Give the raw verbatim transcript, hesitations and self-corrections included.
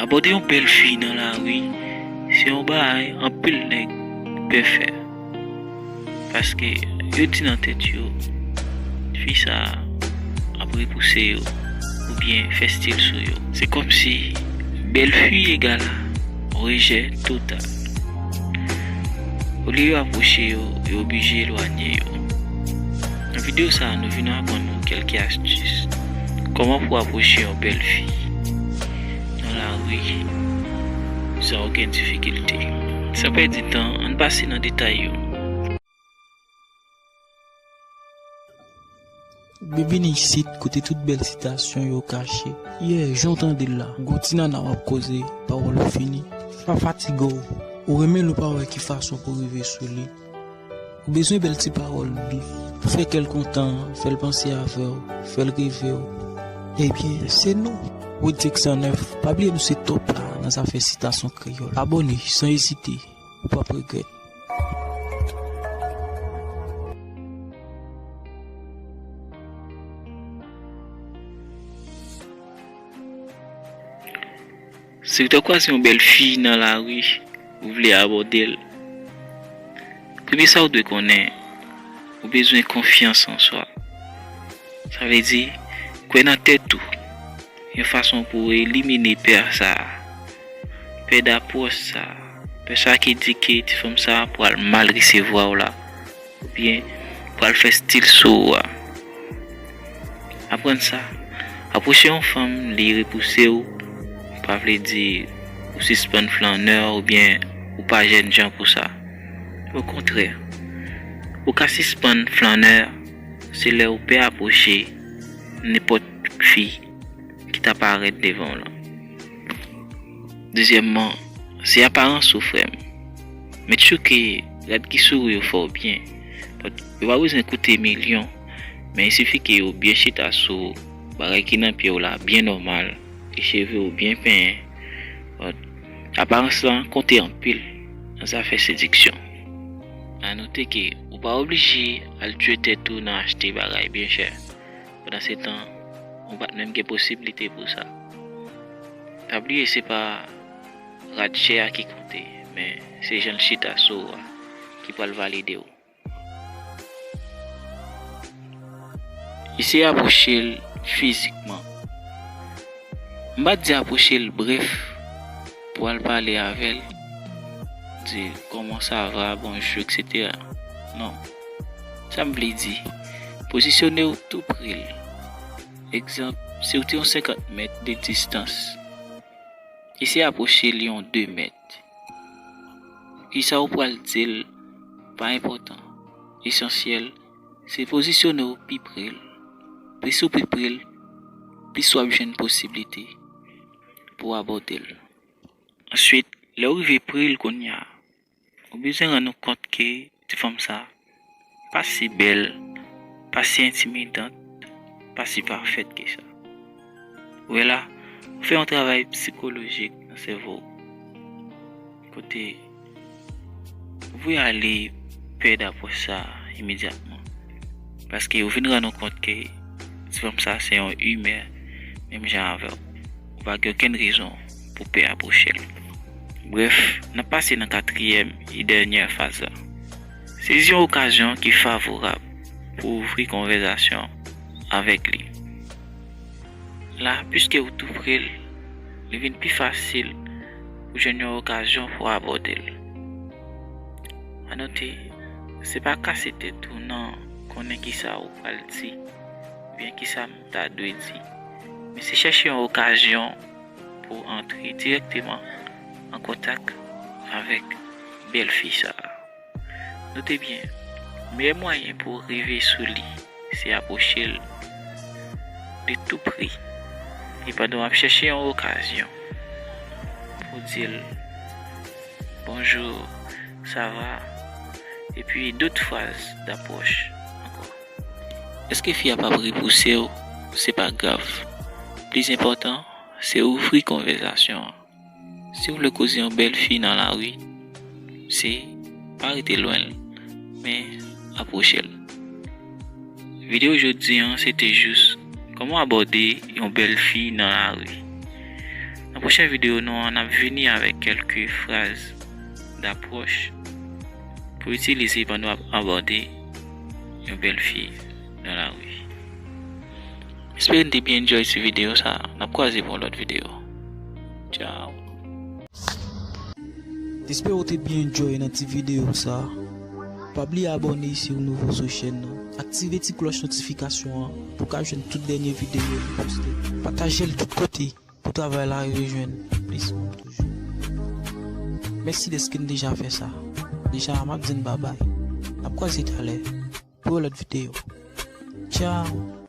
Abòde yon bèl fi nan lari, se yon bagay anpil nèg pè fè. Paske yo di nan tèt yo, fi sa ap repouse yo, oubyen fè stil sou yo. Se kòmsi bèl fi egal a rejè total. Olye yo apwoche yo, yo oblije elwanye yo. Nan videyo sa a, nou vin aprann ou kèlke astis. Kòman pou apwoche yon bèl fi nan lari san okenn difikilte? San pèdi tan, ann pase nan detay yo. Byenvini isit, kote tout bèl sitasyon yo kache. Yeah, jan w tande l la, gwo ti nana w ap koze, pawòl ou fini. Pa fatige w. Ou renmen l ou pa wè ki fason pou rive sou li. Ou bezwen bèl ti pawòl dous. Fè kè l kontan, fè l panse avè w, fè l reve w. Ebyen, se nou. Wid Six Cent Neuf, pa bliye nou se top la nan zafè sitasyon kreyòl. Abòne san ezite, ou p ap regrèt. Si w ta kwaze yon bèl fi nan lari, ou vle abòde l, premye sa w dwe konnen, ou bezwen konfyans an swa. Sa vle di, kwè nan tèt ou, yon fason pou w elimine pè sa a, pè dapwòch sa a, pè sa a ki di ke ti fanm sa a pral mal resevwa w la, oubyen pral fè stil sou ou a. Aprann sa, apwoche yon fanm, li repouse w, pa vle di ou sispann flannè oubyen ou pa jènjan pou sa. Okontrè, ou ka sispann flannè, se lè ou pè apwoche nenpòt fi ki ta parèt devan w lan. Dezyèmman, se aparans ou, frè m. Make sure ke rad ki sou ou yo fè w byen. Yo pa bezwen koute milyon, men il sifi ke yo byen chita sou ou, bagay ki nan pye w la byen nòmal, e cheve w byen penyen. Aparans lan konte anpil nan zafè sediksyon. A note ke ou pa oblije al tye tèt ou nan achte bagay byen chè. Pandansetan, ou pa t menm gen posiblite pou sa. Pa bliye se pa rad chè a ki konte, men se jan l chita sou ou a ki pral valide w. Eseye apwoche l fizikman. M pa t di apwoche l, brèf, pou w al pale avè l, di l, "Comment ça va, bonjour, et cetera." Non. Sa m vle di, pozisyone w tou pre l. Egzanp, si w te yon senkant mèt de distans, eseye apwoche l yon de mèt. Kisa w pral di l pa enpòtan. Esansyèl, se pozisyone w pi pre l. Plis ou pi pre l, plis w ap jwenn posiblite pou w abòde l. Answit, lè w rive pre l kounye a, ou bezwen rann ou kont ke ti fanm sa a pa si bèl, pa si entimidant, pa si pafèt ke sa. Ou wè la, ou fè yon travay sikolojik nan sèvo w. Kote ou voye ale pè dapwòch sa a imedyatman. Paske ou vin rann ou kont ke ti fanm sa a se yon imè, menm jan avè w. Ou pa gen okenn rezon pou pè apwoche l. Brèf, n ap pase nan katriyèm e dènyè faz la. Sezi yon okazyon ki favorab pou ouvri konvèzasyon avèk li. La, piske ou tou pre l, li vin pi fasil pou jwenn yon okazyon pou abòde l. A note, se pa kase tèt ou nan konnen kisa ou pral di, oubyen kisa m ta dwe di, men se chèche yon okazyon pou w antre dirèkteman an kontak avèk bèl fi sa a. Note byen, meyè mwayen pou w rive sou li, se apwoche l de tou pre. E pandan w ap chèche yon okazyon pou w di l, "Bonjou, sa va?" Epi dòt fraz dapwòch ankò. Èske fi a p ap repouse w? Se pa grav. Plis enpòtan, se ouvri konvèzasyon an. Si w vle koze yon bèl fi nan lari, se pa rete lwen l, men apwoche l. Videyo jodi an, se te jis kòman abòde yon bèl fi nan lari. Nan Pwochen videyo nou an, n ap vini avèk kèlke fraz dapwòch pou itilize pandan w ap abòde yon bèl fi nan lari. M espere n te byen enjoy ti videyo sa. N ap kwaze pou yon lòt videyo. Tchao. M espere w te byen enjoy nan ti videyo sa. Pa bliye abòne si w nouvo sou chèn nan. Aktive ti klòch notifikasyon an pou w ka jwenn tout dènye videyo nou poste. Pataje l tout kote pou travay la rive jwenn plis moun toujou. Mèsi dèske n deja fè sa. Deja, m ap di n babay. N ap kwaze talè pou yon lòt videyo. Tchao.